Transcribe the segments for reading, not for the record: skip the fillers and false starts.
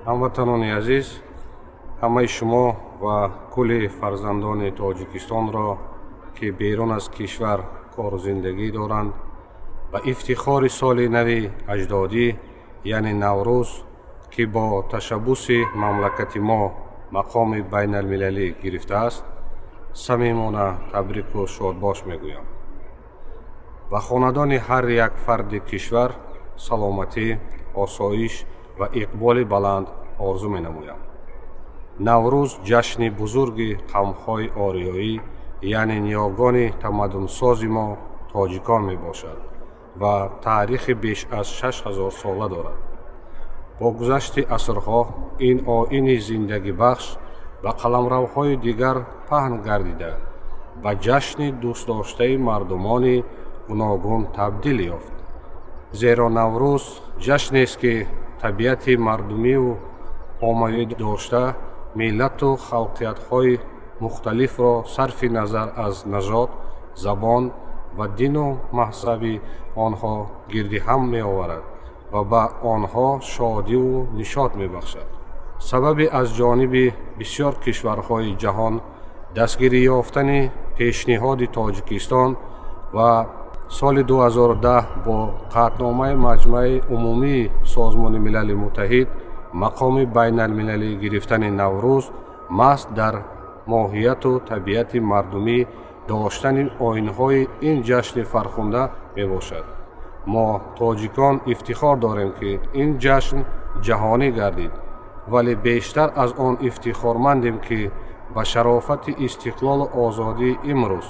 Ҳамватанони азиз, ҳамаи шумо ва кулли фарзандони Тоҷикистонро, ки берун аз кишвар кору зиндагӣ доранд, ба ифтихори соли нави аҷдодӣ, яъне Наврӯз, ки бо ташаббуси мамлакати мо мақоми байналмилалӣ гирифтааст, самимона табрику шодбош мегӯям. Ба хонадони ҳар як фарди кишвар саломатӣ, осоиш ва иқболи баланд орзу менамоям. Наврӯз ҷашни бузурги қавмҳои ориёӣ, яъне ниёгони тамаддунсози мо тоҷикон мебошад ва таърихи беш аз 6000 сола дорад. Бо гузашти асрҳо ин оини зиндагибахш ба қаламравҳои дигар паҳн гардида, ба ҷашни дӯстдоштаи мардумони гуногун табдил ёфт. Зеро Наврӯз ҷашнест, ки табиати мардумиву оммавӣ дошта, миллату халқиятҳои мухталифро сарфи назар аз нажод, забон ва дину мазҳаби онҳо гирди ҳам меоварад ва ба онҳо шодиву нишот мебахшад. Сабаби аз ҷониби бисёр кишварҳои ҷаҳон дастгирӣ ёфтани пешниҳоди Тоҷикистон ва соли 2010 бо қатъномаи Маҷмаи Умумии Созмони Милали Муттаҳид мақоми байналмилалӣ гирифтани Наврӯз маҳз дар моҳияту табиати мардумӣ доштани оинҳои ин ҷашни фархунда мебошад. Мо тоҷикон ифтихор дорем, ки ин ҷашн ҷаҳонӣ гардид, вале бештар аз он ифтихормандем, ки ба шарофати истиқлолу озодии имрӯз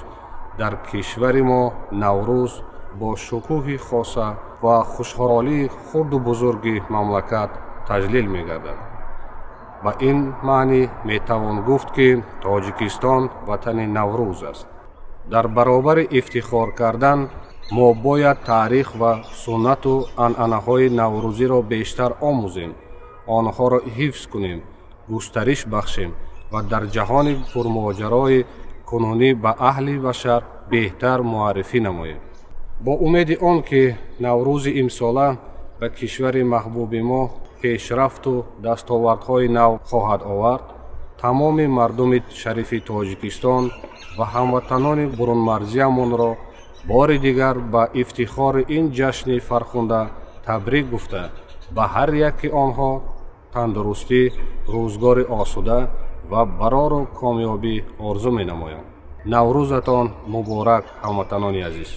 дар кишвари мо Наврӯз бо шукӯҳи хоса ва хушҳолии хурду бузурги мамлакат таҷлил мегардад. Ба ин маънӣ метавон гуфт, ки Тоҷикистон ватани Наврӯз аст. Дар баробари ифтихор кардан мо бояд таърих ва суннату анъанаҳои наврӯзиро бештар омӯзем, онҳоро ҳифз кунем, густариш бахшем ва дар ҷаҳони пурмоҷарои кунунӣ ба аҳли башар беҳтар муаррифӣ намоем. Бо умеди он ки Наврӯзи имсола ба кишвари маҳбуби мо пешрафту дастовардҳои нав хоҳад овард, тамоми мардуми шарифи Тоҷикистон ва ҳамватанони бурунмарзиямонро бори дигар ба ифтихори ин ҷашни фархунда табрик гуфта, ба ҳар яки онҳо тандурустӣ, рӯзгори осуда ва барору комёбӣ орзу менамоям. Наврӯзатон муборак, ҳамватанони азиз!